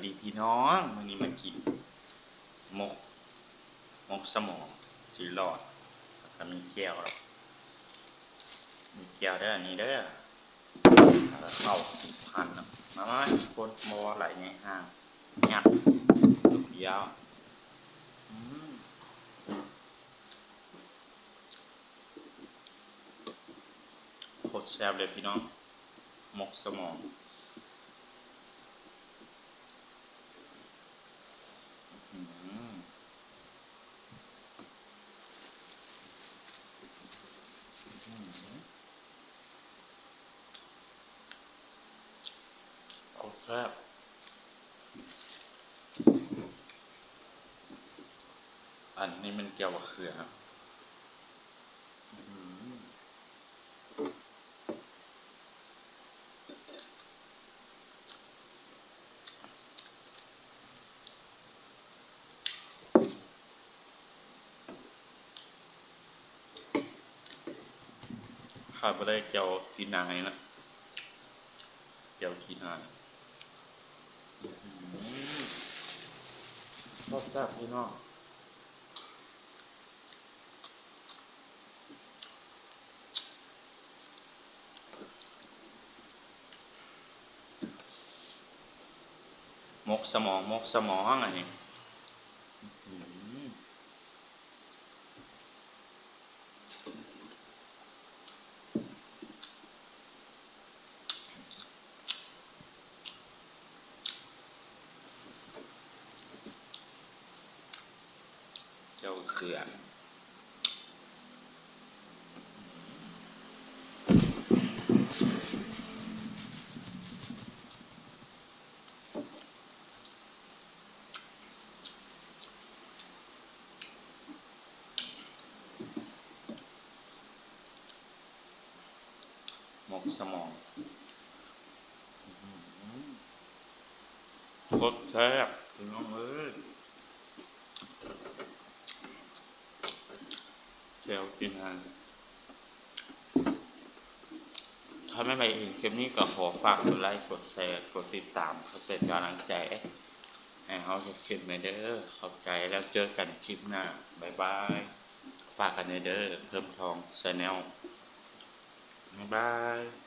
ດີພີ່ນ້ອງ ມື້ນີ້ມາກິນໝົກ ໝົກສະໝອງ ຊີລອດ ແລ້ວກະມີແຈ່ວ ມີແຈ່ວເດີ ອັນນີ້ເດີ ແລ້ວກະເຂົ້າສີພັນເນາະ ມາ ມາ ຄົນບໍ່ຫຼາຍໃຫຍ່ຫ່າງ ຍັກ ຍາວ ອືມ ໂຄດແຊບເລີຍພີ່ນ້ອງ ໝົກສະໝອງ ອືມ ອືມ ໂຄດແຊບ ອັນນີ້ແມ່ນແຈ່ວບັກເຂືອ ອືມ ຂາດບໍ່ໄດ້ແຈ່ວກີນານີ້ນະ ແຈ່ວກີນາ ອືມ ແຊບໆ ພີ່ນ້ອງ. ໝົກສະໝອງ ໝົກສະໝອງອັນນີ້ ອືມ ແຈ່ວເຂືອ ໝົກສະໝອງ ອືມ ໂຄດແຊບ ພີ່ນ້ອງເອີຍ ແຈ່ວກິນຫັ້ນ. ຖ້າແມ່ນໃຜເຫັນຄລິບນີ້ກໍຂໍຝາກກົດໄລ ກົດແຊ ກົດຕິດຕາມ ເພື່ອເປັນກຳລັງໃຈໃຫ້ເຮົາເຮັດຄລິບໃໝ່ເດີ. ຂອບໃຈ ແລ້ວເຈີກັນຄລິບໜ້າ. ບາຍບາຍ. ຝາກກັນແດ່ເດີ ເພີ່ມທອງ Channel. ບາຍບາຍ.